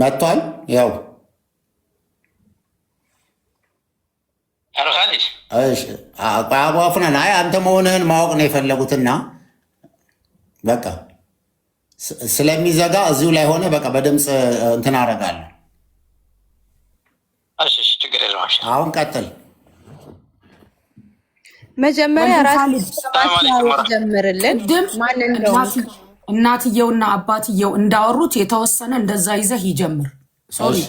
መጥቷል። ያው አቡ አፍናን አይ አንተ መሆንህን ማወቅ ነው የፈለጉትና በቃ ስለሚዘጋ እዚሁ ላይ ሆነ በቃ በድምፅ እንትን አደርጋለሁ። አሁን ቀጥል። መጀመሪያ ራስ ጀምርልን። ማን እንደሆነ እናትየውና አባትየው እንዳወሩት የተወሰነ እንደዛ ይዘህ ይጀምር። Sorry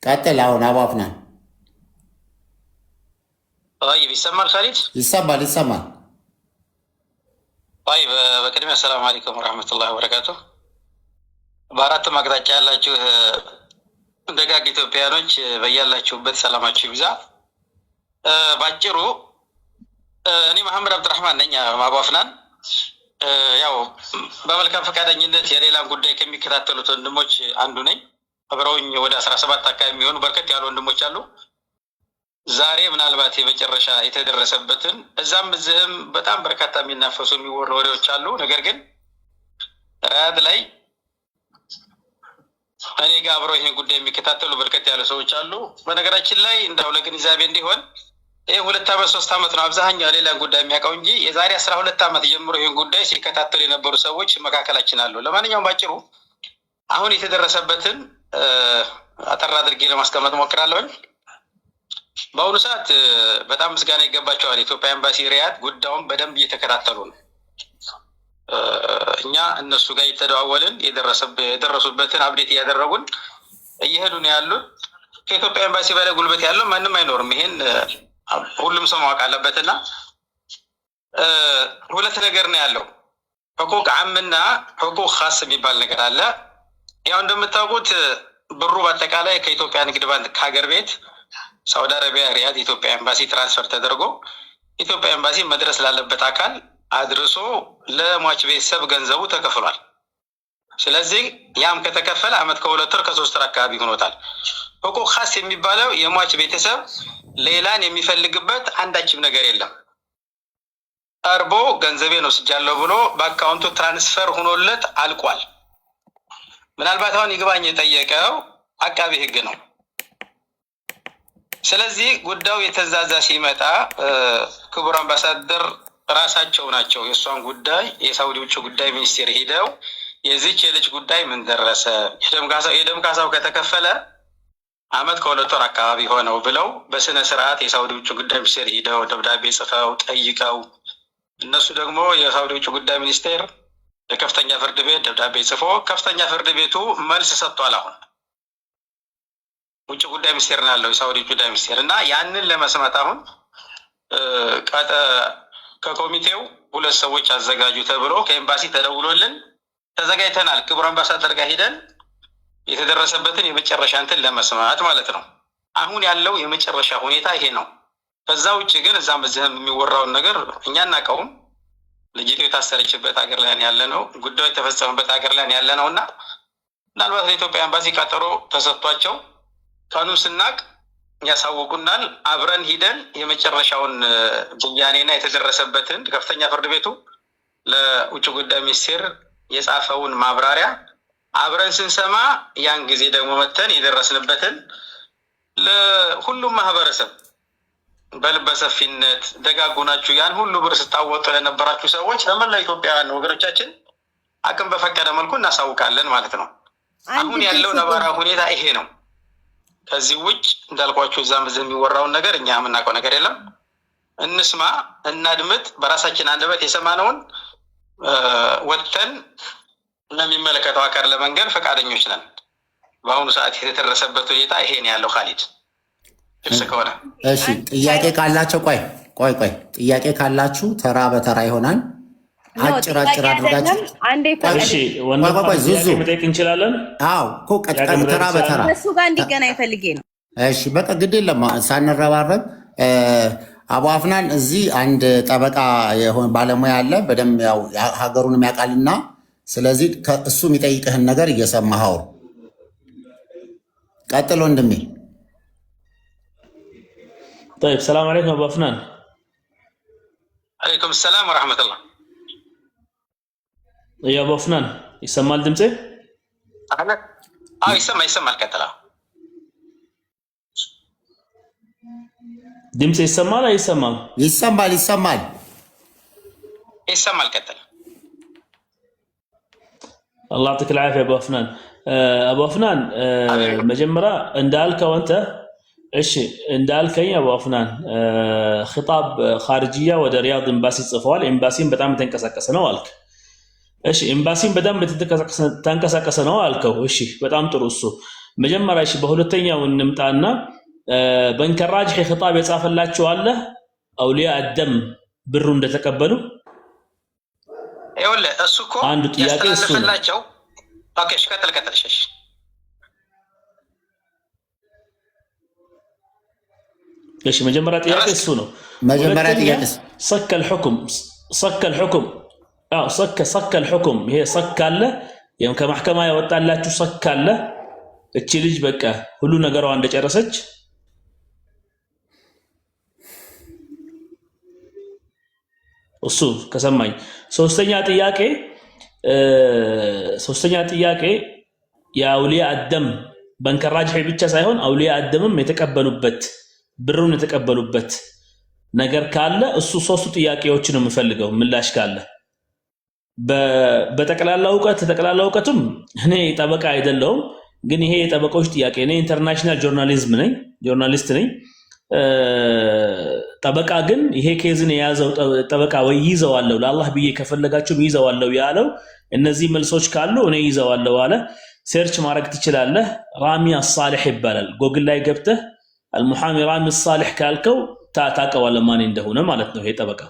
ቀጥል። አሁን አቡ አፍናን ይሰማል? ካሊድ ይሰማል፣ ይሰማል። طيب በቅድሚያ السلام عليكم ورحمة الله وبركاته። በአራቱም አቅጣጫ ያላችሁ ደጋግ ኢትዮጵያኖች በያላችሁበት ሰላማችሁ ይብዛ። ባጭሩ እኔ መሐመድ አብድራህማን ነኝ፣ አቡ አፍናን። ያው በመልካም ፈቃደኝነት የሌላን ጉዳይ ከሚከታተሉት ወንድሞች አንዱ ነኝ። አብረውኝ ወደ 17 አካባቢ የሚሆኑ በርከት ያሉ ወንድሞች አሉ። ዛሬ ምናልባት የመጨረሻ የተደረሰበትን እዛም እዚህም በጣም በርካታ የሚናፈሱ የሚወሩ ወሬዎች አሉ። ነገር ግን ሪያድ ላይ እኔ ጋር አብረው ይህን ጉዳይ የሚከታተሉ በርከት ያሉ ሰዎች አሉ። በነገራችን ላይ እንዳው ለግንዛቤ እንዲሆን ይህ 2 ዓመት 3 ዓመት ነው አብዛኛው ሌላን ጉዳይ የሚያውቀው እንጂ የዛሬ 12 ዓመት ጀምሮ ይህን ጉዳይ ሲከታተሉ የነበሩ ሰዎች መካከላችን አሉ። ለማንኛውም ባጭሩ አሁን የተደረሰበትን አጠር አድርጌ ለማስቀመጥ ሞክራለሁኝ። በአሁኑ ሰዓት በጣም ምስጋና ይገባቸዋል። የኢትዮጵያ ኤምባሲ ሪያድ ጉዳዩን በደንብ እየተከታተሉ ነው። እኛ እነሱ ጋር እየተደዋወልን የደረሱበትን update እያደረጉን እየሄዱ ነው ያሉት። ከኢትዮጵያ ኤምባሲ በላይ ጉልበት ያለው ማንም አይኖርም። ይሄን ሁሉም ሰው ማወቅ አለበትና ሁለት ነገር ነው ያለው፣ حقوق عام ና حقوق خاص የሚባል ነገር አለ። ያው እንደምታውቁት ብሩ በአጠቃላይ ከኢትዮጵያ ንግድ ባንክ ከሀገር ቤት ሳውዲ አረቢያ ሪያድ ኢትዮጵያ ኤምባሲ transfer ተደርጎ ኢትዮጵያ ኤምባሲ መድረስ ላለበት አካል አድርሶ ለሟች ቤተሰብ ገንዘቡ ተከፍሏል። ስለዚህ ያም ከተከፈለ አመት ከ2 ወር ከ3 ወር አካባቢ ሆኖታል። حقوق خاص የሚባለው የሟች ቤተሰብ ሌላን የሚፈልግበት አንዳችም ነገር የለም። ቀርቦ ገንዘቤን ወስጃለሁ ብሎ በአካውንቱ transfer ሆኖለት አልቋል። ምናልባት አሁን ይግባኝ የጠየቀው አቃቢ ሕግ ነው። ስለዚህ ጉዳዩ የተዛዛ ሲመጣ ክቡር አምባሳደር ራሳቸው ናቸው የእሷን ጉዳይ የሳውዲ ውጭ ጉዳይ ሚኒስቴር ሂደው የዚች የልጅ ጉዳይ ምን ደረሰ፣ የደም ካሳው ከተከፈለ አመት ከ2 ወር አካባቢ ሆነው ብለው በስነ ስርዓት የሳውዲ ውጭ ጉዳይ ሚኒስቴር ሂደው ደብዳቤ ጽፈው ጠይቀው እነሱ ደግሞ የሳውዲ ውጭ ጉዳይ ሚኒስቴር ለከፍተኛ ፍርድ ቤት ደብዳቤ ጽፎ ከፍተኛ ፍርድ ቤቱ መልስ ሰጥቷል። አሁን ውጭ ጉዳይ ሚኒስቴር ነው ያለው የሳውዲ ውጭ ጉዳይ ሚኒስቴር እና ያንን ለመስማት አሁን ከኮሚቴው ሁለት ሰዎች አዘጋጁ ተብሎ ከኤምባሲ ተደውሎልን ተዘጋጅተናል። ክቡር አምባሳደር ጋር ሂደን የተደረሰበትን የመጨረሻ እንትን ለመስማት ማለት ነው። አሁን ያለው የመጨረሻ ሁኔታ ይሄ ነው። ከዛ ውጭ ግን እዛም እዚህም የሚወራውን ነገር እኛ እናውቀውም። ልጅቱ የታሰረችበት ሀገር ላይ ያለ ነው፣ ጉዳዩ የተፈጸመበት ሀገር ላይ ያለ ነው እና ምናልባት ለኢትዮጵያ ኤምባሲ ቀጠሮ ተሰጥቷቸው ቀኑ ስናቅ ያሳውቁናል። አብረን ሂደን የመጨረሻውን ብያኔና የተደረሰበትን ከፍተኛ ፍርድ ቤቱ ለውጭ ጉዳይ ሚኒስቴር የጻፈውን ማብራሪያ አብረን ስንሰማ ያን ጊዜ ደግሞ መተን የደረስንበትን ለሁሉም ማህበረሰብ በልበ ሰፊነት ደጋጉ ናችሁ ያን ሁሉ ብር ስታወጡ ለነበራችሁ ሰዎች ለመላው ኢትዮጵያውያን ወገኖቻችን አቅም በፈቀደ መልኩ እናሳውቃለን ማለት ነው። አሁን ያለው ነባራዊ ሁኔታ ይሄ ነው። ከዚህ ውጭ እንዳልኳችሁ እዛም እዚህ የሚወራውን ነገር እኛ የምናውቀው ነገር የለም። እንስማ፣ እናድምጥ። በራሳችን አንደበት የሰማነውን ወጥተን ለሚመለከተው አካል ለመንገር ፈቃደኞች ነን። በአሁኑ ሰዓት የተደረሰበት ሁኔታ ይሄን ያለው ካሊድ ግልጽ ከሆነ እሺ። ጥያቄ ካላቸው ቆይ ቆይ ቆይ፣ ጥያቄ ካላችሁ ተራ በተራ ይሆናል። አጭር አጭር አድርጋችሁ ቆይ ዙዙ መጠየቅ እንችላለን። አዎ እኮ ተራ በተራ እሱ ጋር እንዲገናኝ ፈልጌ ነው። እሺ በቃ ግድ የለም ሳንረባረብ። አቡ አፍናን እዚህ አንድ ጠበቃ የሆነ ባለሙያ አለ፣ በደንብ ያው ሀገሩንም ያውቃልና፣ ስለዚህ እሱ የሚጠይቅህን ነገር እየሰማኸው ቀጥል ወንድሜ። طيب السلام عليكم ابو افنان. عليكم السلام ورحمة الله። يا ابو افنان ይሰማል ድምጼ? አዎ ይሰማ ይሰማል። ቀጥላ። ድምፅ ይሰማል አይሰማም? ይሰማል ይሰማል። ይሰማል። ቀጥል። الله يعطيك العافية ابو افنان. ابو افنان መጀመሪያ እንዳልከው አንተ እሺ እንዳልከኝ አቡ አፍናን خطاب خارجية ወደ ሪያድ ኤምባሲ ጽፈዋል። ኤምባሲም በጣም የተንቀሳቀሰ ነው አልክ። እሺ ኤምባሲም በጣም ተንቀሳቀሰ ነው አልከው። እሺ በጣም ጥሩ። እሱ መጀመሪያ እሺ፣ በሁለተኛው እንምጣና بنك الراجحي خطاب የጻፈላችሁ አለ أولياء الدم ብሩ እንደተቀበሉ? ይኸውልህ እሱ እኮ አንዱ ጥያቄ እሱ ነው። ያስተላለፈላቸው። Okay፣ እሺ፣ ቀጥል ቀጥል። እሺ እሺ መጀመሪያ ጥያቄ እሱ ነው። መጀመሪያ ሁለተኛ ጥያቄ صك الحكم صك الحكم አዎ صك الحكم ይሄ صك አለ፣ ያው ከ محكمة ያወጣላችሁ صك አለ። እቺ ልጅ በቃ ሁሉ ነገሯ እንደጨረሰች እሱ ከሰማኝ። ሶስተኛ ጥያቄ የ أولياء الدم بنك الراجحي ብቻ ሳይሆን أولياء الدم ም የተቀበሉበት ብሩን የተቀበሉበት ነገር ካለ እሱ ሶስቱ ጥያቄዎች ነው የምፈልገው ምላሽ ካለ። በጠቅላላ እውቀት ጠቅላላ እውቀቱም እኔ ጠበቃ አይደለሁም፣ ግን ይሄ የጠበቃዎች ጥያቄ። እኔ international journalism ነኝ journalist ነኝ። ጠበቃ ግን ይሄ case ን የያዘው ጠበቃ ወይ ይዘዋለሁ ለአላህ ብዬ ከፈለጋችሁም ይዘዋለሁ ያለው እነዚህ መልሶች ካሉ እኔ ይዘዋለሁ አለ። Search ማድረግ ትችላለህ። ራሚ አሳሊሕ ይባላል። ጎግል ላይ ገብተህ المحامي ራሚ አሳሊሕ ካልከው ታውቀዋለህ ማን እንደሆነ ማለት ነው። ይሄ ጠበቃ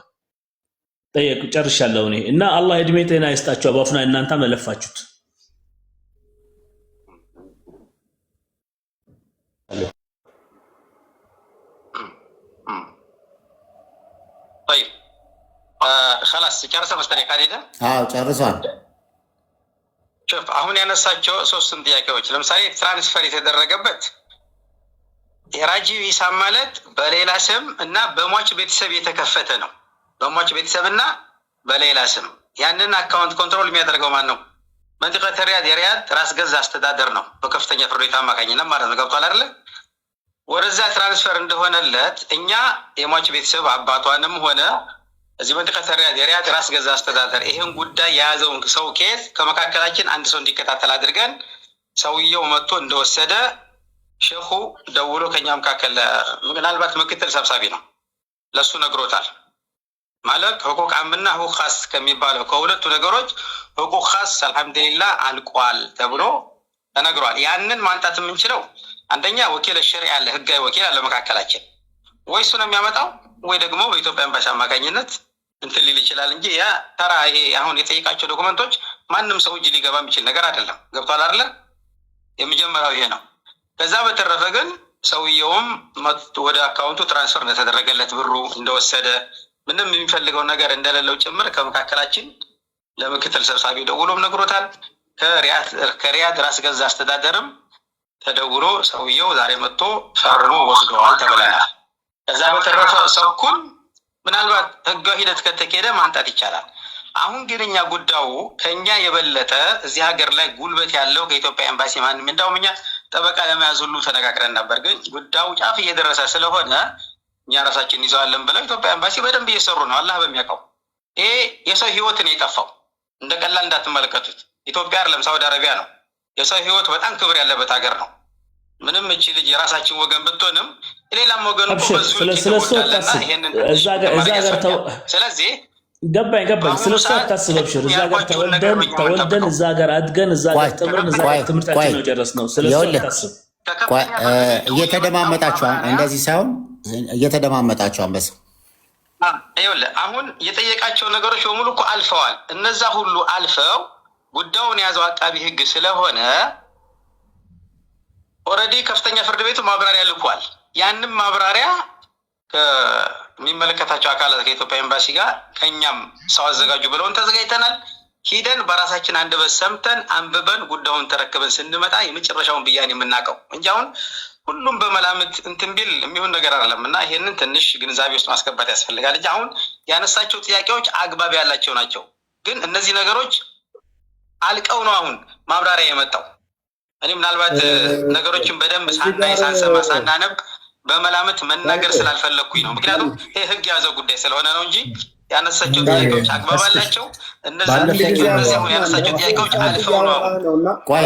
ጠየቁ። ጨርሻለሁ እኔ እና አላህ እድሜ ጤና ይስጣችሁ። አባፍና እናንተም ለለፋችሁት። طيب خلاص ጨርሰ መሰለኝ ካሊድ። አዎ ጨርሷል። شوف አሁን ያነሳቸው ሶስቱን ጥያቄዎች ለምሳሌ transfer የተደረገበት የራጂ ሂሳብ ማለት በሌላ ስም እና በሟች ቤተሰብ የተከፈተ ነው። በሟች ቤተሰብ እና በሌላ ስም ያንን account control የሚያደርገው ማን ነው? منطقة ሪያድ የሪያድ ራስ ገዝ አስተዳደር ነው፣ በከፍተኛ ፍርድ ቤት አማካኝነት ማለት ነው። ገብቷል አይደለ? ወደዛ transfer እንደሆነለት እኛ የሟች ቤተሰብ አባቷንም ሆነ እዚህ منطقة ሪያድ የሪያድ ራስ ገዝ አስተዳደር ይህን ጉዳይ የያዘውን ሰው case ከመካከላችን አንድ ሰው እንዲከታተል አድርገን ሰውየው መጥቶ እንደወሰደ ሼኹ ደውሎ ከኛ መካከል ምናልባት ምክትል ሰብሳቢ ነው ለእሱ ነግሮታል። ማለት حقوق عام ና حقوق خاص ከሚባለው ከሁለቱ ነገሮች حقوق خاص الحمد لله አልቋል ተብሎ ተነግሯል። ያንን ማምጣት የምንችለው አንደኛ وكيل شرعي አለ፣ ህጋዊ ወኪል አለ መካከላችን፣ ወይ እሱ ነው የሚያመጣው ወይ ደግሞ በኢትዮጵያ ኤምባሲ አማካኝነት እንትን ሊል ይችላል እንጂ ያ ተራ ይሄ አሁን የጠየቃቸው document ኦች ማንም ሰው እጅ ሊገባ የሚችል ነገር አይደለም። ገብቷል አይደለ? የመጀመሪያው ይሄ ነው። ከዛ በተረፈ ግን ሰውየውም ወደ account ኡ transfer እንደተደረገለት ብሩ እንደወሰደ ምንም የሚፈልገው ነገር እንደሌለው ጭምር ከመካከላችን ለምክትል ሰብሳቢ ደውሎም ነግሮታል። ከሪያድ ራስ ገዝ አስተዳደርም ተደውሎ ሰውየው ዛሬ መጥቶ ፈርሞ ወስደዋል ተብለናል። ከዛ በተረፈ ሰኩን ምናልባት ህጋዊ ሂደት ከተካሄደ ማምጣት ይቻላል። አሁን ግን እኛ ጉዳዩ ከኛ የበለጠ እዚህ ሀገር ላይ ጉልበት ያለው ከኢትዮጵያ ኤምባሲ ማንም እንዳውም እኛ ጠበቃ ለመያዝ ሁሉ ተነጋግረን ነበር። ግን ጉዳዩ ጫፍ እየደረሰ ስለሆነ እኛ ራሳችን ይዘዋለን ብለው ኢትዮጵያ ኤምባሲ በደንብ እየሰሩ ነው። አላህ በሚያውቀው ይሄ የሰው ህይወት ነው የጠፋው። እንደ ቀላል እንዳትመለከቱት። ኢትዮጵያ አይደለም ሳውዲ አረቢያ ነው። የሰው ህይወት በጣም ክብር ያለበት ሀገር ነው። ምንም እቺ ልጅ የራሳችን ወገን ብትሆንም ሌላም ወገን እኮ أبشر በዚሁ ልክ ስለ እሱ ይጎዳልና አታስብ። ይሄንን እዛ ጋር እዛ ጋር ተው ስለዚህ ገባኝ ገባኝ። በአሁኑ ስለ እሱ ሰዓት አታስብ። أبشر እዛ ጋር ያልኳቸውን ነገር ተወልደን ነው እኛ ተወልደን የምንጠብቀው። እዛ ጋር አድገን እዛ ቆይ ጋር ተምረን እዛ ቆይ ጋር ትምህርታችን ቆይ ነው የጨረስነው። ስለ እሱ ይኸውልህ አታስብ። ቆይ ከከፍተኛ ፍርድ ቤቱ የመጣው እየተደማመጣችሁ አሁን ማብራሪያ እንደዚህ ሳይሆን እየተደማመጣችሁ አንበሳ ይኸውልህ አሁን የጠየቃቸው ነገሮች በሙሉ እኮ አልፈዋል። እነዛ ሁሉ አልፈው ጉዳዩን የያዘው አቃቢ ሕግ ስለሆነ already ከፍተኛ ፍርድ ቤቱ ማብራሪያ ልኳል። ያንም ማብራሪያ ከሚመለከታቸው አካላት ከኢትዮጵያ ኤምባሲ ጋር ከኛም ሰው አዘጋጁ ብለውን ተዘጋጅተናል። ሂደን በራሳችን አንደበት ሰምተን አንብበን ጉዳዩን ተረክበን ስንመጣ የመጨረሻውን ብያኔ የምናውቀው እንጂ አሁን ሁሉም በመላምት እንትን ቢል የሚሆን ነገር አይደለም። እና ይሄንን ትንሽ ግንዛቤ ውስጥ ማስገባት ያስፈልጋል እንጂ አሁን ያነሳቸው ጥያቄዎች አግባብ ያላቸው ናቸው። ግን እነዚህ ነገሮች አልቀው ነው አሁን ማብራሪያ የመጣው። እኔ ምናልባት ነገሮችን በደንብ ሳናይ፣ ሳንሰማ፣ ሳናነብ በመላምት መናገር ስላልፈለግኩኝ ነው። ምክንያቱም ይህ ህግ የያዘው ጉዳይ ስለሆነ ነው እንጂ ያነሳቸው ጥያቄዎች አግባብ አላቸው። እነዚህ አሁን ያነሳቸው ጥያቄዎች አልፈው ነው አሁን። ቆይ።